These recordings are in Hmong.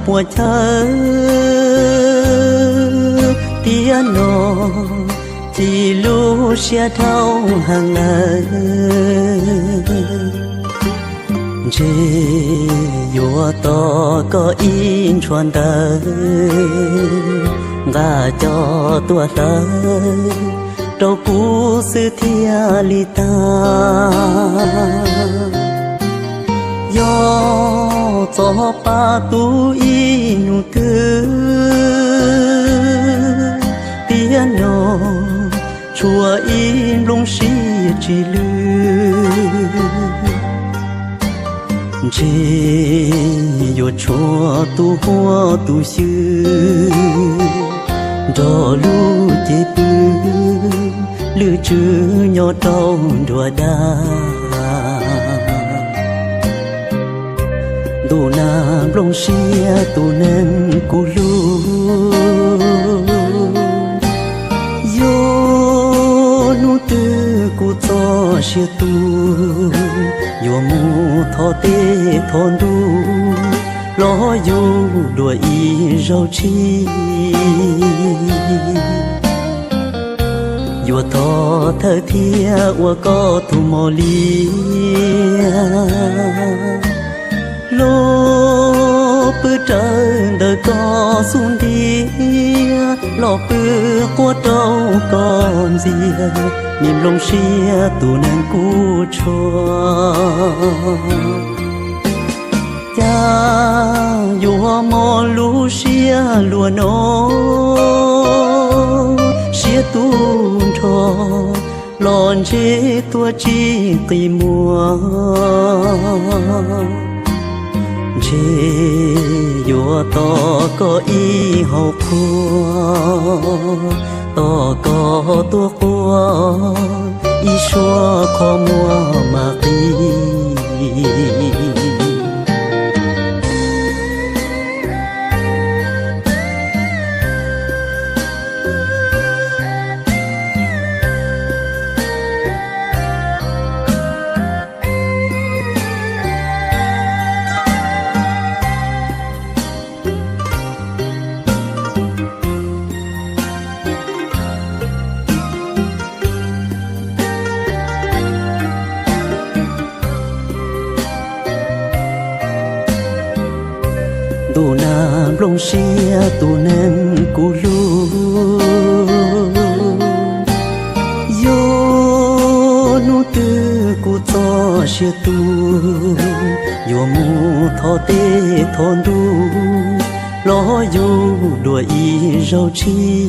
puas chaw tiam no, ci lub siab dhau heev lawm. Ntshe yuav tos koj ib ntshua ntawv nqa coj tuaj hlawv rau kuv xwb thiaj li tag. Yog txog pab tub ib hnub twg tiam no, tshuav ib nplooj siab tsis lwj. Ntshe yuav tshuav tus huab tus xyw nrog lub cev pw, lwm tswv nyob rau nruab dag. Ntuj na, nplooj siab tus neeg kuv hlub, yog hnub twg kuv txoj sia tu, yuav mus thov tej thov ntuj los yug dua ib zaug tshij. Yuav thov thawj thiab ua koj tus mos liab, los pw rawv ntawm koj xub ntiag, los pw quaj rau koj ntxiag, me nplooj siab tus neeg kuv tshua. Cas yuav mob lub siab luaj no, siab tu nrho los ntshe tuag tsis qi muag. Ntshe yuav tos koj ib hauv qhua, tos koj tuaj quaj ib suab qhov muag mam qi. Ntuj na, nplooj siab tus neeg kuv hlub, yog hnub twg kuv txoj sia tu, yuav mus thov tej thov ntuj los yug dua ib zaug tshij.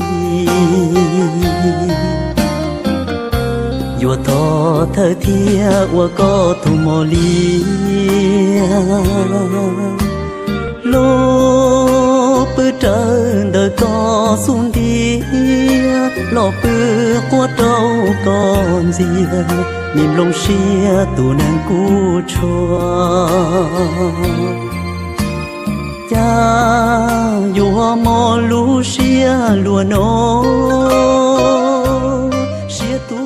Yuav thov thawj thiab ua koj tus mos liab, los pw rawv ntawm koj xub ntiag, los pw quaj rau koj ntxiag, me nplooj siab tus neeg kuv tshua. Cas yuav mob lub siab luaj no, siab tu